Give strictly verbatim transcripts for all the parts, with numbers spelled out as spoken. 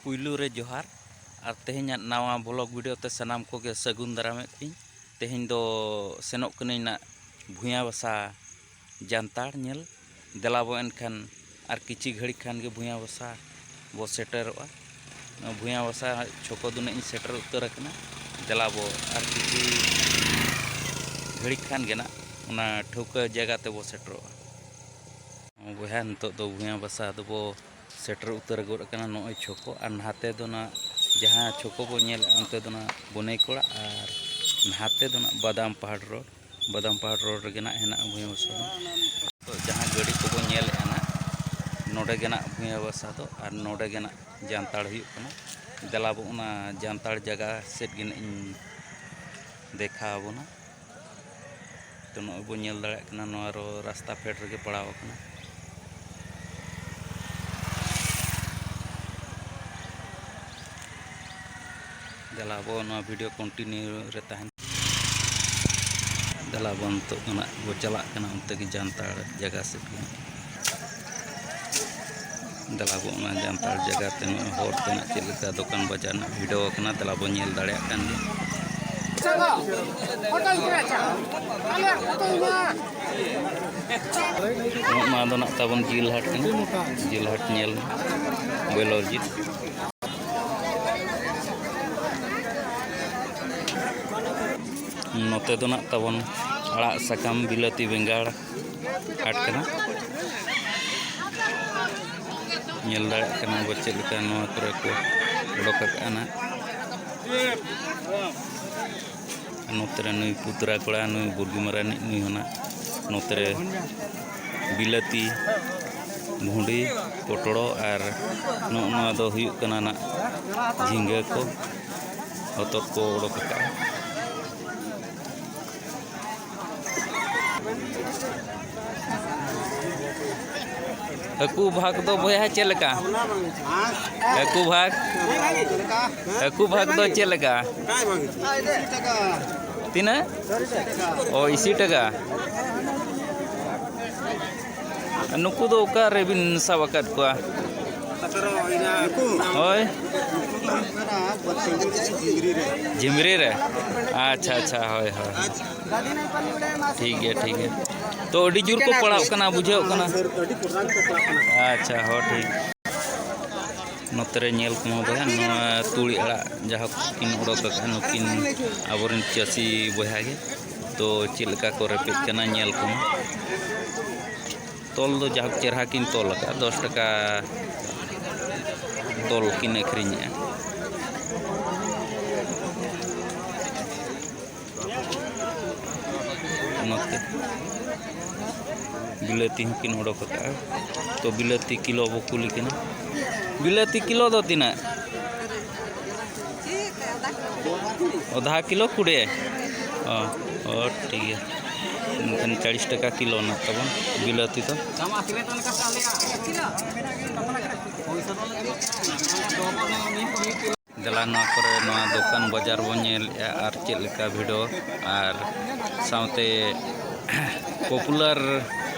ᱯᱩᱭᱞᱩ ᱨᱮ ᱡᱚᱦᱟᱨ ᱟᱨ ᱛᱮᱦᱮᱧᱟᱜ ᱱᱟᱣᱟ vlog video ᱛᱮ ᱥᱟᱱᱟᱢ ᱠᱚᱜᱮ ᱥᱟᱹᱜᱩᱱ ᱫᱟᱨᱟᱢᱮᱫ ᱯᱮᱭᱟᱹᱧ᱾ ᱛᱮᱦᱮᱧ ᱫᱚ ᱥᱮᱱᱚᱜ ᱠᱟᱹᱱᱟᱹᱧ ᱱᱟᱜ ᱵᱷᱩᱭᱟᱹ ᱵᱟᱥᱟ ᱡᱟᱱᱛᱟᱲ ᱧᱮᱞ᱾ ᱫᱮᱞᱟ ᱵᱚ ᱮᱱᱠᱷᱟᱱ ᱟᱨ ᱠᱤᱪᱷᱤ ᱜᱷᱟᱹᱲᱤᱡ ᱠᱷᱟᱱ ᱜᱮ ᱵᱷᱩᱭᱟᱹ ᱵᱟᱥᱟ ᱵᱚ ᱥᱮᱴᱮᱨᱚᱜᱼᱟ᱾ ᱱᱚᱣᱟ ᱵᱷᱩᱭᱟᱹ ᱵᱟᱥᱟ ᱪᱷᱚᱠᱚ ᱫᱚ ᱱᱟᱜ ᱤᱧ ᱥᱮᱴᱮᱨ ᱩᱛᱟᱹᱨ ᱟᱠᱟᱱᱟ᱾ ᱫᱮᱞᱟ ᱵᱚ ᱟᱨ ᱠᱤᱪᱷᱤ ᱜᱷᱟᱹᱲᱤᱡ ᱠᱷᱟᱱ ᱜᱮ ᱱᱟᱜ ᱚᱱᱟ ᱴᱷᱟᱹᱣᱠᱟᱹ ᱡᱟᱭᱜᱟ ᱛᱮᱵᱚ ᱥᱮᱴᱮᱨᱚᱜᱼᱟ᱾ ᱵᱚᱭᱦᱟ, ᱱᱤᱛᱚᱜ ᱫᱚ ᱵᱷᱩᱭᱟᱹ ᱵᱟᱥᱟ ᱫᱚᱵᱚ ᱥᱮᱴᱮᱨ ᱩᱛᱟᱹᱨ ᱜᱚᱫ ᱟᱠᱟᱱᱟ᱾ ᱱᱚᱜᱼᱚᱭ ᱪᱷᱚᱠᱚ, ᱟᱨ ᱱᱟᱦᱟᱛᱮ ᱫᱚ ᱱᱟᱜ ᱡᱟᱦᱟᱸ ᱪᱷᱚᱠᱚ ᱵᱚ ᱧᱮᱞᱮᱫᱼᱟ, ᱚᱱᱛᱮ ᱫᱚ ᱱᱟᱜ ᱵᱚᱱᱮᱭ ᱠᱚᱲᱟ, ᱟᱨ ᱱᱟᱦᱟᱛᱮ ᱫᱚ ᱱᱟᱜ ᱵᱟᱫᱟᱢ ᱯᱟᱦᱟᱲ ᱨᱳᱰ᱾ ᱵᱟᱫᱟᱢ ᱯᱟᱦᱟᱲ ᱨᱳᱰ ᱨᱮᱜᱮ ᱱᱟᱜ ᱦᱮᱱᱟᱜᱼᱟ ᱵᱷᱩᱭᱟᱹ ᱵᱟᱥᱟ ᱫᱚ᱾ ᱛᱚ, ᱡᱟᱦᱟᱸ ᱜᱟᱹᱰᱤ ᱠᱚᱵᱚ ᱧᱮᱞᱮᱫᱼᱟ ᱱᱟᱜ, ᱱᱚᱰᱮ ᱜᱮ ᱱᱟᱜ ᱵᱷᱩᱭᱟᱹ ᱵᱟᱥᱟ ᱫᱚ, ᱟᱨ ᱱᱚᱰᱮ ᱜᱮ ᱱᱟᱜ ᱡᱟᱱᱛᱟᱲ ᱦᱩᱭᱩᱜ ᱠᱟᱱᱟ᱾ ᱫᱮᱞᱟ ᱵᱚ ᱚᱱᱟ ᱡᱟᱱᱛᱟᱲ ᱡᱟᱭᱜᱟ ᱥᱮᱫ ᱜᱮ ᱱᱟᱜ ᱤᱧ ᱫᱮᱠᱷᱟᱣ ᱟᱵᱚᱱᱟ᱾ ᱛᱚ, ᱱᱚᱜᱼᱚᱭ ᱵᱚ ᱧᱮᱞ ᱫᱟᱲᱮᱭᱟᱜ ᱠᱟᱱᱟ, ᱱᱚᱣᱟ ᱨᱚ-, ᱨᱟᱥᱛᱟ ᱯᱷᱮᱰ ᱨᱮᱜᱮ ᱯᱟᱲᱟᱣ ᱟᱠᱟᱱᱟ᱾ ᱫᱮᱞᱟ ᱵᱚ ᱱᱚᱣᱟ video continue ᱨᱮ ᱛᱟᱦᱮᱱ᱾ ᱫᱮᱞᱟ ᱵᱚ ᱱᱤᱛᱚᱜ ᱫᱚ ᱱᱟᱜ ᱵᱚ ᱪᱟᱞᱟᱜ ᱠᱟᱱᱟ ᱚᱱᱛᱮ ᱜᱮ ᱡᱟᱱᱛᱟᱲ ᱡᱟᱭᱜᱟ ᱥᱮᱫ ᱜᱮ᱾ ᱫᱮᱞᱟ ᱵᱚ ᱚᱱᱟ ᱡᱟᱱᱛᱟᱲ ᱡᱟᱭᱜᱟ ᱛᱮ ᱱᱚᱜᱼᱚᱭ ᱦᱚᱨ ᱛᱮ ᱱᱟᱜ ᱪᱮᱫ ᱞᱮᱠᱟ ᱫᱚᱠᱟᱱ ᱵᱟᱡᱟᱨ ᱱᱟᱜ video ᱟᱠᱟᱱᱟ, ᱫᱮᱞᱟ ᱵᱚ ᱧᱮᱞ ᱫᱟᱲᱮᱭᱟᱜ ᱠᱟᱱ ᱜᱮᱭᱟ᱾ ᱱᱚᱜᱼᱚ ᱱᱚᱣᱟ ᱫᱚ ᱱᱟᱜ ᱛᱟᱵᱚᱱ ᱡᱤᱞ ᱦᱟᱴ ᱠᱟᱱᱟ, ᱡᱤᱞ ᱦᱟᱴ ᱧᱮᱞ ᱢᱮ, ᱵᱚᱭᱞᱚᱨ ᱡᱤᱞ᱾ ᱱᱚᱛᱮ ᱫᱚ ᱱᱟᱜ ᱛᱟᱵᱚᱱ ᱟᱲᱟᱜ ᱥᱟᱠᱟᱢ, ᱵᱤᱞᱟᱹᱛᱤ ᱵᱮᱸᱜᱟᱲ ᱦᱟᱴ ᱠᱟᱱᱟ᱾ ᱧᱮᱞ ᱫᱟᱲᱮᱭᱟᱜ ᱠᱟᱱᱟ ᱵᱚ ᱪᱮᱫ ᱞᱮᱠᱟ ᱱᱚᱣᱟ ᱠᱚᱨᱮ ᱠᱚ ᱚᱰᱚᱠ ᱟᱠᱟᱜᱼᱟ ᱱᱟᱜ᱾ ᱱᱚᱛᱮ ᱨᱮ ᱱᱩᱭ ᱯᱩᱛᱨᱟ ᱠᱚᱲᱟ, ᱱᱩᱭ ᱵᱩᱨᱜᱤ ᱢᱟᱨᱟᱱᱤᱡ, ᱱᱩᱭ ᱦᱚᱸ ᱱᱟᱜ ᱱᱚᱛᱮ ᱨᱮ ᱵᱤᱞᱟᱹᱛᱤ, ᱵᱷᱩᱸᱰᱤ, ᱯᱚᱴᱲᱚ ᱟᱨ ᱱᱚᱜᱼᱚ ᱱᱚᱣᱟ ᱫᱚ ᱦᱩᱭᱩᱜ ᱠᱟᱱᱟ ᱱᱟᱜ ᱡᱷᱤᱸᱜᱟᱹ ᱠᱚ, ᱦᱚᱛᱚᱫ ᱠᱚ ᱚᱰᱚᱠ ᱟᱠᱟᱫᱼᱟ᱾ ᱦᱟᱹᱠᱩ ᱵᱷᱟᱜᱽ ᱫᱚ ᱵᱚᱭᱦᱟ ᱪᱮᱫ ᱞᱮᱠᱟ? ᱦᱟᱹᱠᱩ ᱵᱷᱟᱜᱽ, ᱦᱟᱹᱠᱩ ᱵᱷᱟᱜᱽ ᱫᱚ ᱪᱮᱫ ᱞᱮᱠᱟ? ᱛᱤᱱᱟᱹᱜ? ᱚ, ᱤᱥᱤ ᱴᱟᱠᱟ᱾ ᱱᱩᱠᱩ ᱫᱚ ᱚᱠᱟ ᱨᱮᱵᱤᱱ ᱥᱟᱵ ᱟᱠᱟᱫ ᱠᱚᱣᱟ? ᱦᱳᱭ, ᱡᱷᱤᱢᱨᱤ ᱨᱮ᱾ ᱟᱪᱪᱷᱟ, ᱟᱪᱪᱷᱟ, ᱦᱳᱭ, ᱦᱳᱭ᱾ ᱴᱷᱤᱠ ᱜᱮᱭᱟ, ᱴᱷᱤᱠ ᱜᱮᱭᱟ᱾ ᱛᱚ, ᱟᱹᱰᱤ ᱡᱳᱨ ᱠᱚ ᱯᱟᱲᱟᱜ ᱠᱟᱱᱟ, ᱵᱩᱡᱷᱟᱹᱜ ᱠᱟᱱᱟ᱾ ᱟᱪᱪᱷᱟ, ᱦᱚᱸ, ᱴᱷᱤᱠ᱾ ᱱᱚᱛᱮ ᱨᱮ ᱧᱮᱞ ᱠᱚᱢᱟ ᱵᱚᱭᱦᱟ, ᱱᱚᱣᱟ ᱛᱩᱲᱤ ᱟᱲᱟᱜ ᱡᱟᱦᱟᱸ ᱠᱤᱱ ᱚᱰᱚᱠ ᱟᱠᱟᱫᱼᱟ ᱱᱩᱠᱤᱱ ᱟᱵᱚᱨᱮᱱ ᱪᱟᱹᱥᱤ ᱵᱚᱭᱦᱟ ᱜᱮ᱾ ᱛᱚ, ᱪᱮᱫ ᱞᱮᱠᱟ ᱠᱚ ᱨᱮᱯᱮᱡ ᱠᱟᱱᱟ, ᱧᱮᱞ ᱠᱚᱢᱟ᱾ ᱛᱚᱞ ᱫᱚ ᱡᱟᱦᱳᱠ ᱪᱮᱨᱦᱟ ᱠᱤᱱ ᱛᱚᱞ ᱟᱠᱟᱫᱼᱟ, ᱫᱚᱥ ᱴᱟᱠᱟ ᱛᱚᱞ ᱠᱤᱱ ᱟᱹᱠᱷᱨᱤᱧᱮᱜᱼᱟ᱾ ᱱᱚᱛᱮ ᱵᱤᱞᱟᱹᱛᱤ ᱦᱚᱸᱠᱤᱱ ᱚᱰᱚᱠ ᱟᱠᱟᱫᱼᱟ᱾ ᱛᱚ, ᱵᱤᱞᱟᱹᱛᱤ ᱠᱤᱞᱳ ᱵᱚ ᱠᱩᱞᱤ ᱠᱤᱱᱟ᱾ ᱵᱤᱞᱟᱹᱛᱤ ᱠᱤᱞᱳ ᱫᱚ ᱛᱤᱱᱟᱹᱜ? ᱚᱫᱷᱟ ᱠᱤᱞᱳ ᱠᱩᱲᱤ᱾ ᱚ, ᱚ, ᱴᱷᱤᱠ ᱜᱮᱭᱟ᱾ ᱮᱱᱠᱷᱟᱱ ᱪᱟᱞᱤᱥ ᱴᱟᱠᱟ ᱠᱤᱞᱳ ᱨᱮᱱᱟᱜ ᱛᱟᱵᱚᱱ ᱵᱤᱞᱟᱹᱛᱤ ᱫᱚ᱾ ᱫᱮᱞᱟ, ᱱᱚᱣᱟ ᱠᱚᱨᱮ, ᱱᱚᱣᱟ ᱫᱚᱠᱟᱱ ᱵᱟᱡᱟᱨ ᱵᱚᱱ ᱧᱮᱞᱮᱜᱼᱟ ᱟᱨ ᱪᱮᱫ ᱞᱮᱠᱟ ᱵᱷᱤᱲ, ᱟᱨ ᱥᱟᱶᱛᱮ popular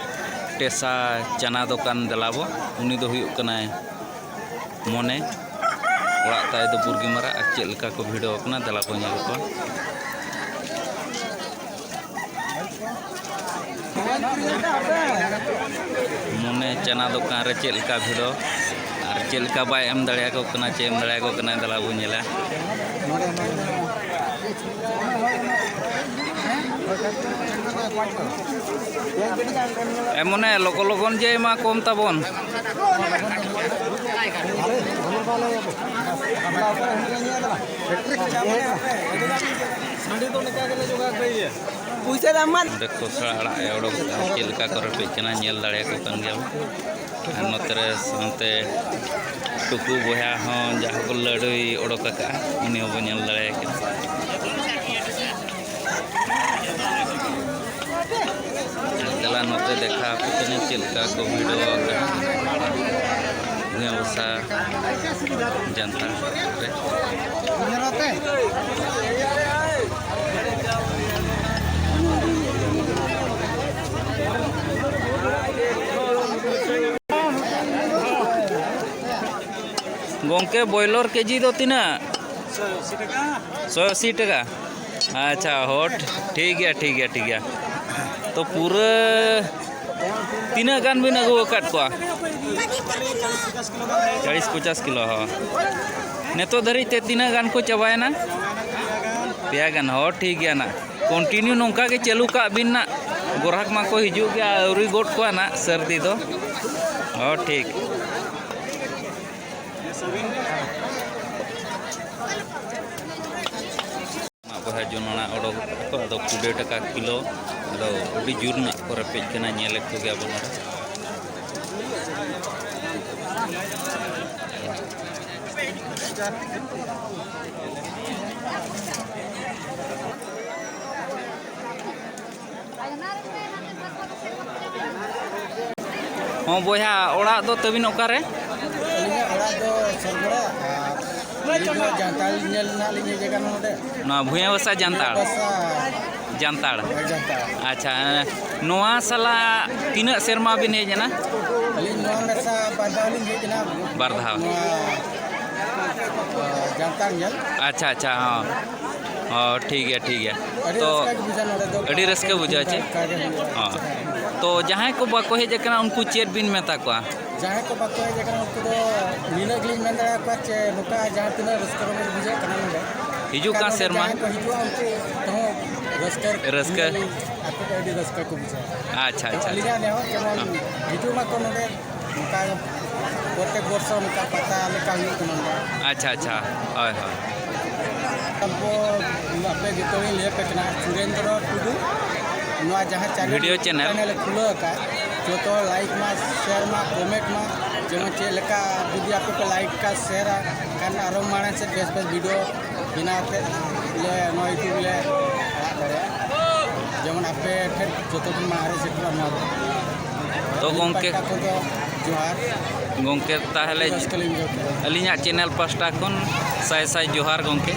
ᱴᱮᱥᱟ ᱪᱟᱱᱟ ᱫᱚᱠᱟᱱ ᱫᱮᱞᱟ ᱵᱚ, ᱩᱱᱤ ᱫᱚ ᱦᱩᱭᱩᱜ ᱠᱟᱱᱟᱭ ᱢᱚᱱᱮ, ᱚᱲᱟᱜ ᱛᱟᱭ ᱫᱚ ᱵᱩᱨᱜᱤᱢᱟᱨᱟ᱾ ᱟᱨ ᱪᱮᱫ ᱞᱮᱠᱟ ᱠᱚ ᱵᱷᱤᱲ ᱟᱠᱟᱱᱟ, ᱫᱮᱞᱟ ᱵᱚ ᱧᱮᱞ ᱠᱚᱣᱟ᱾ ᱢᱚᱱᱮ ᱪᱟᱱᱟ ᱫᱚᱠᱟᱱ ᱨᱮ ᱪᱮᱫ ᱞᱮᱠᱟ ᱵᱷᱤᱲ, ᱟᱨ ᱪᱮᱫ ᱞᱮᱠᱟ ᱵᱟᱭ ᱮᱢ ᱫᱟᱲᱮᱭᱟᱠᱚ ᱠᱟᱱᱟ, ᱪᱮᱫ ᱮᱢ ᱫᱟᱲᱮᱭᱟᱠᱚ ᱠᱟᱱᱟ, ᱫᱮᱞᱟ ᱵᱚᱱ ᱧᱮᱞᱟ᱾ ᱮ ᱢᱚᱱᱮ, ᱞᱚᱜᱚᱱ ᱞᱚᱜᱚᱱ ᱡᱮ ᱮᱢᱟ ᱠᱚᱢ ᱛᱟᱵᱚᱱ᱾ ᱯᱩᱭᱥᱟᱹ ᱫᱟᱢ ᱢᱟ᱾ ᱚᱸᱰᱮ ᱠᱷᱚᱥᱲᱟ ᱟᱲᱟᱜ ᱮ ᱚᱰᱚᱠ ᱠᱟᱜᱼᱟ, ᱪᱮᱫ ᱞᱮᱠᱟ ᱠᱚ ᱨᱮᱯᱮᱡ ᱠᱟᱱᱟ, ᱧᱮᱞ ᱫᱟᱲᱮᱭᱟᱠᱚ ᱠᱟᱱ ᱜᱮᱭᱟ ᱵᱚᱱ᱾ ᱟᱨ ᱱᱚᱛᱮ ᱨᱮ ᱥᱟᱶᱛᱮ ᱴᱩᱠᱩ ᱵᱚᱭᱦᱟ ᱦᱚᱸ ᱡᱟᱦᱟᱸ ᱠᱚ ᱞᱟᱹᱰᱩᱭ ᱚᱰᱚᱠ ᱟᱠᱟᱜᱼᱟ, ᱩᱱᱤ ᱦᱚᱸᱵᱚᱱ ᱧᱮᱞ ᱫᱟᱲᱮᱭᱟᱭ ᱠᱟᱱᱟ᱾ ᱫᱮᱞᱟ ᱱᱚᱛᱮ ᱫᱮᱠᱷᱟ ᱟᱯᱮ ᱠᱟᱹᱱᱟᱹᱧ ᱪᱮᱫ ᱞᱮᱠᱟ ᱠᱚ ᱵᱷᱤᱲᱚᱜ ᱠᱟᱱᱟ ᱵᱷᱩᱭᱟᱹ ᱵᱟᱥᱟ ᱡᱟᱱᱛᱷᱟᱲ ᱨᱮ᱾ ᱜᱚᱝᱠᱮ, ᱵᱚᱭᱞᱚᱨ ᱠᱮᱡᱤ ᱫᱚ ᱛᱤᱱᱟᱹᱜ? ᱥᱚᱭ ᱟᱥᱤ ᱴᱟᱠᱟ᱾ ᱟᱪᱪᱷᱟ, ᱦᱚᱸ, ᱴᱷᱤᱠ ᱜᱮᱭᱟ, ᱴᱷᱤᱠ ᱜᱮᱭᱟ, ᱴᱷᱤᱠ ᱜᱮᱭᱟ᱾ ᱛᱚ, ᱯᱩᱨᱟᱹ ᱛᱤᱱᱟᱹᱜ ᱜᱟᱱ ᱵᱤᱱ ᱟᱹᱜᱩ ᱟᱠᱟᱫ ᱠᱚᱣᱟ? ᱪᱟᱞᱤᱥ ᱯᱚᱪᱟᱥ ᱠᱤᱞᱳ, ᱦᱚᱸ᱾ ᱱᱤᱛᱚᱜ ᱫᱷᱟᱹᱨᱤᱡ ᱛᱮ ᱛᱤᱱᱟᱹᱜ ᱜᱟᱱ ᱠᱚ ᱪᱟᱵᱟᱭᱮᱱᱟ? ᱯᱮᱭᱟ ᱜᱟᱱ, ᱦᱚᱸ, ᱴᱷᱤᱠ ᱜᱮᱭᱟ ᱱᱟᱜ᱾ ᱠᱚᱱᱴᱤᱱᱤᱭᱩ ᱱᱚᱝᱠᱟ ᱜᱮ ᱪᱟᱹᱞᱩ ᱠᱟᱜ ᱵᱤᱱ ᱱᱟᱜ᱾ ᱜᱚᱨᱦᱟᱠ ᱢᱟᱠᱚ ᱦᱤᱡᱩᱜ ᱜᱮᱭᱟ, ᱟᱹᱣᱨᱤ ᱜᱚᱫ ᱠᱚᱣᱟ ᱱᱟᱜ ᱥᱟᱹᱨᱫᱤ ᱫᱚ᱾ ᱦᱚᱸ, ᱴᱷᱤᱠ᱾ ᱢᱟᱜ ᱵᱚᱭᱦᱟ ᱡᱚᱱᱚᱲᱟ ᱚᱰᱚᱠ ᱠᱟᱜ ᱠᱚ, ᱟᱫᱚ ᱠᱩᱲᱤ ᱴᱟᱠᱟ ᱠᱤᱞᱳ, ᱟᱫᱚ ᱟᱹᱰᱤ ᱡᱳᱨ ᱱᱟᱜ ᱠᱚ ᱨᱮᱯᱮᱡ ᱠᱟᱱᱟ, ᱧᱮᱞᱮᱫ ᱠᱚᱜᱮᱭᱟ ᱵᱚᱱ ᱱᱚᱰᱮ᱾ ᱦᱚᱸ ᱵᱚᱭᱦᱟ, ᱚᱲᱟᱜ ᱫᱚ ᱛᱟᱹᱵᱤᱱ ᱚᱠᱟᱨᱮ? ᱟᱹᱞᱤᱧᱟᱜ ᱚᱲᱟᱜ ᱫᱚ ᱥᱚᱨᱜᱚᱲᱟ, ᱟᱨ ᱟᱹᱞᱤᱧ ᱫᱚ ᱡᱟᱱᱛᱟᱲ ᱧᱮᱞ ᱨᱮᱱᱟᱜ ᱞᱤᱧ ᱦᱮᱡ ᱟᱠᱟᱱᱟ ᱱᱚᱰᱮ᱾ ᱱᱚᱣᱟ ᱵᱷᱩᱭᱟᱹ ᱵᱟᱥᱟ ᱡᱟᱱᱛᱟᱲ? ᱵᱟᱥᱟ᱾ ᱡᱟᱱᱛᱟᱲ᱾ ᱦᱮᱸ, ᱡᱟᱱᱛᱟᱲ᱾ ᱟᱪᱪᱷᱟ, ᱱᱚᱣᱟ ᱥᱟᱞᱟᱜ ᱛᱤᱱᱟᱹᱜ ᱥᱮᱨᱢᱟ ᱵᱤᱱ ᱦᱮᱡ ᱮᱱᱟ? ᱟᱹᱞᱤᱧ ᱱᱚᱣᱟ ᱢᱮᱥᱟ ᱵᱟᱨ ᱫᱷᱟᱣ ᱞᱤᱧ ᱦᱮᱡ ᱮᱱᱟ᱾ ᱵᱟᱨ ᱫᱷᱟᱣ᱾ ᱱᱚᱣᱟ, ᱟ, ᱡᱟᱱᱛᱟᱲ ᱧᱮᱞ᱾ ᱟᱪᱪᱷᱟ, ᱟᱪᱪᱷᱟ, ᱦᱚᱸ᱾ ᱦᱚᱸ, ᱴᱷᱤᱠ ᱜᱮᱭᱟ, ᱴᱷᱤᱠ ᱜᱮᱭᱟ᱾ ᱟᱹᱰᱤ ᱛᱚ, ᱨᱟᱹᱥᱠᱟᱹ ᱜᱮ ᱵᱩᱡᱷᱟᱹᱜᱼᱟ ᱱᱚᱰᱮ ᱫᱚ᱾ ᱟᱹᱰᱤ ᱨᱟᱹᱥᱠᱟᱹ ᱵᱩᱡᱷᱟᱹᱜᱼᱟ ᱪᱮ? ᱚᱱᱠᱟ ᱜᱮ ᱦᱩᱭᱩᱜᱼᱟ᱾ ᱦᱚᱸ᱾ ᱛᱚ, ᱡᱟᱦᱟᱸᱭ ᱠᱚ ᱵᱟᱠᱚ ᱦᱮᱡ ᱟᱠᱟᱱᱟ, ᱩᱱᱠᱩ ᱪᱮᱫ ᱵᱤᱱ ᱢᱮᱛᱟ ᱠᱚᱣᱟ? ᱡᱟᱦᱟᱸᱭ ᱠᱚ ᱵᱟᱠᱚ ᱦᱮᱡ ᱟᱠᱟᱱᱟ, ᱩᱱᱠᱩ ᱫᱚ ᱱᱤᱱᱟᱹᱜ ᱜᱮᱞᱤᱧ ᱢᱮᱱ ᱫᱟᱲᱮᱭᱟᱠᱚᱣᱟ ᱡᱮ ᱱᱚᱝᱠᱟ ᱡᱟᱦᱟᱸ ᱛᱤᱱᱟᱹᱜ ᱨᱟᱹᱥᱠᱟᱹ ᱨᱚᱢᱚᱡᱽ ᱵᱩᱡᱷᱟᱹᱜ ᱠᱟᱱᱟ ᱱᱚᱰᱮ, ᱦᱤᱡᱩᱜ ᱠᱟᱱ ᱮᱱᱠᱷᱟᱱ ᱱᱚᱰᱮ ᱥᱮᱨᱢᱟ᱾ ᱡᱟᱦᱟᱸᱭ ᱠᱚ ᱦᱤᱡᱩᱜᱼᱟ, ᱩᱱᱠᱩ ᱛᱮᱦᱚᱸ ᱨᱟᱹᱥᱠᱟᱹ, ᱨᱟᱹᱥᱠᱟᱹ᱾ ᱧᱮᱞ ᱟᱠᱚ ᱫᱚ ᱟᱹᱰᱤ ᱨᱟᱹᱥᱠᱟᱹ ᱠᱚ ᱵᱩᱡᱷᱟᱹᱣᱟ᱾ ᱟᱪᱪᱷᱟ, ᱟᱪᱪᱷᱟ, ᱟᱪᱪᱷᱟ᱾ ᱟᱹᱞᱤᱧᱟᱜ ᱱᱮᱦᱚᱨ ᱡᱮᱢᱚᱱ ᱦᱮᱸ᱾ ᱦᱤᱡᱩᱜ ᱢᱟᱠᱚ ᱱᱚᱰᱮ, ᱱᱚᱝᱠᱟ ᱯᱨᱚᱛᱮᱠ ᱵᱚᱨᱥᱚ ᱱᱚᱝᱠᱟ ᱯᱟᱛᱟ ᱞᱮᱠᱟ ᱦᱩᱭᱩᱜ ᱠᱟᱱᱟ ᱱᱚᱰᱮ᱾ ᱟᱪᱪᱷᱟ, ᱟᱪᱪᱷᱟ, ᱦᱳᱭ, ᱦᱳᱭ᱾ ᱛᱟᱨᱯᱚᱨ ᱟᱯᱮ ᱡᱚᱛᱚ ᱞᱤᱧ ᱞᱟᱹᱭ ᱟᱯᱮ ᱠᱟᱱᱟ, ᱥᱩᱨᱮᱱᱫᱨᱚ ᱴᱩᱰᱩ, ᱱᱚᱣᱟ ᱡᱟᱦᱟᱸ channel, video channel᱾ Channel ᱮ ᱠᱷᱩᱞᱟᱹᱣ ᱟᱠᱟᱫ, ᱡᱚᱛᱚ like ᱢᱟ, share ᱢᱟ, comment ᱢᱟ, ᱡᱮᱢᱚᱱ ᱪᱮᱫ ᱞᱮᱠᱟ ᱡᱩᱫᱤ ᱟᱯᱮ ᱯᱮ like ᱟ, share ᱟ, ᱠᱷᱟᱱ ᱟᱨᱚ ᱢᱟᱲᱟᱝ ᱥᱮᱫ ᱵᱮᱥ ᱵᱮᱥ video ᱵᱮᱱᱟᱣ ᱛᱮ ᱞᱮ ᱱᱚᱣᱟ YouTube ᱞᱮ ᱟᱲᱟᱜ ᱫᱟᱲᱮᱭᱟᱜᱼᱟ᱾ ᱡᱮᱢᱚᱱ ᱟᱯᱮ ᱴᱷᱮᱱ ᱡᱚᱛᱚ ᱠᱷᱚᱱ ᱢᱟᱲᱟᱝ ᱨᱮ ᱥᱮᱴᱮᱨᱚᱜ ᱱᱚᱣᱟ ᱫᱚ᱾ ᱛᱚ ᱜᱚᱢᱠᱮ, ᱯᱟᱦᱴᱟ ᱠᱷᱚᱱ ᱫᱚ ᱡᱚᱦᱟᱨ, ᱜᱚᱢᱠᱮ ᱛᱟᱦᱚᱞᱮ ᱨᱟᱹᱥᱠᱟᱹ ᱞᱤᱧ ᱵᱩᱡᱷᱟᱹᱣ ᱠᱮᱫᱟ᱾ ᱟᱹᱞᱤᱧᱟᱜ ᱪᱮᱱᱮᱞ ᱯᱟᱥᱴᱟ ᱠᱷᱚᱱ ᱥᱟᱭ ᱥᱟᱭ ᱡᱚᱦᱟᱨ ᱜᱚᱢᱠᱮ᱾